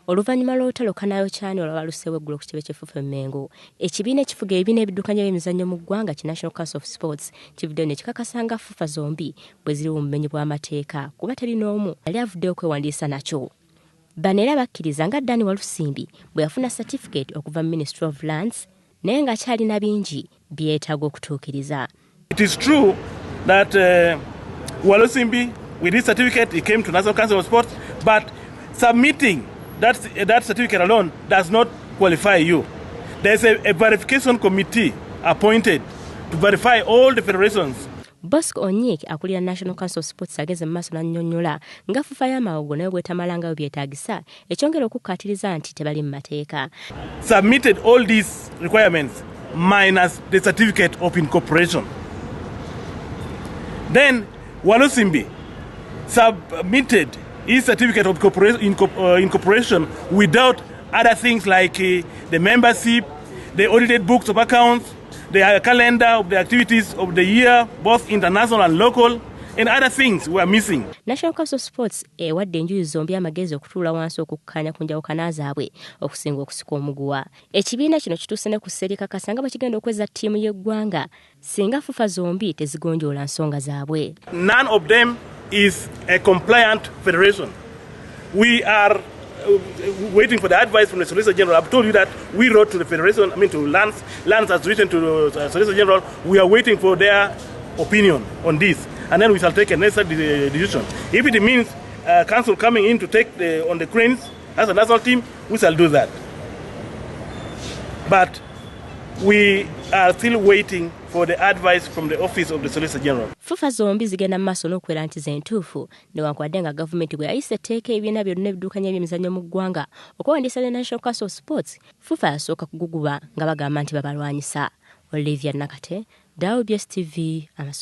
Oluvannyuma lw'olutalo kanaayokyani olwabaluseewo eggulo ku kitebe ky'e FUFA e Mmengo, ekibiina ekifuga ebibiina ebiddukanya by'emizannyo mu ggwanga ki National Council of Sports kivuddeyo ne kikakasa nga FUFA zombi bwe ziri mu bumenyi bw'amateeka, kuba teri n'omu yali avuddeyo okwewandiisa nakyo. Bano era bakkiriza nga Dani Walusimbi bwe yafuna certificate okuva mu Ministry of Lands, naye ng'akyalina bingi byeyeetaaga okutuukiriza. It is true that Walusimbi, with his certificate, he came to National Council of Sports, but submitting that certificate alone does not qualify you. There's a verification committee appointed to verify all the federations. Bosco Onyik akulira National Council of Sports ageze mu maaso n'annyonnyola nga FUFA y'amawogo nayo bwetamalangayo byetaagisa, ekyongera okukkaatiriza nti tebali mu mateeka. Submitted all these requirements minus the certificate of incorporation. Then Walusimbi submitted his certificate of incorporation without other things like the membership, the audited books of accounts, the calendar of the activities of the year, both international and local, and other things were missing. National Council of Sports ewadde enjuyi zombi amagezi okutuula wansi okukkaanya ku njawukana zaabwe okusinga okusika omuguwa. Ekibiina kino kituuse ne ku sserikakasa nga bwe kigenda okweza ttiimu y'eggwanga singa FUFA zombi tezigonjoola nsonga zaabwe. None of them is a compliant federation. We are waiting for the advice from the Solicitor General. I've told you that we wrote to the federation, I mean to Lands. Lands has written to the Solicitor General. We are waiting for their opinion on this. And then we shall take a necessary decision. If it means council coming in to take on the Cranes as a national team, we shall do that. But we are still waiting for the advice from the office of the Solicitor General. FUFA zombi zigenda mu maaso n'okwera nti zentuufu, newankubadde nga gavumenti bwe yayisa etteeka ebibiina byonna ebiddukanya ebyemizannyo mu ggwanga okwewandiisa ne National Council of Sports, FUFA yasooka kuguguba nga bagamba nti babalwanyisa. Olivia Nakate, WBS TV, Amaso.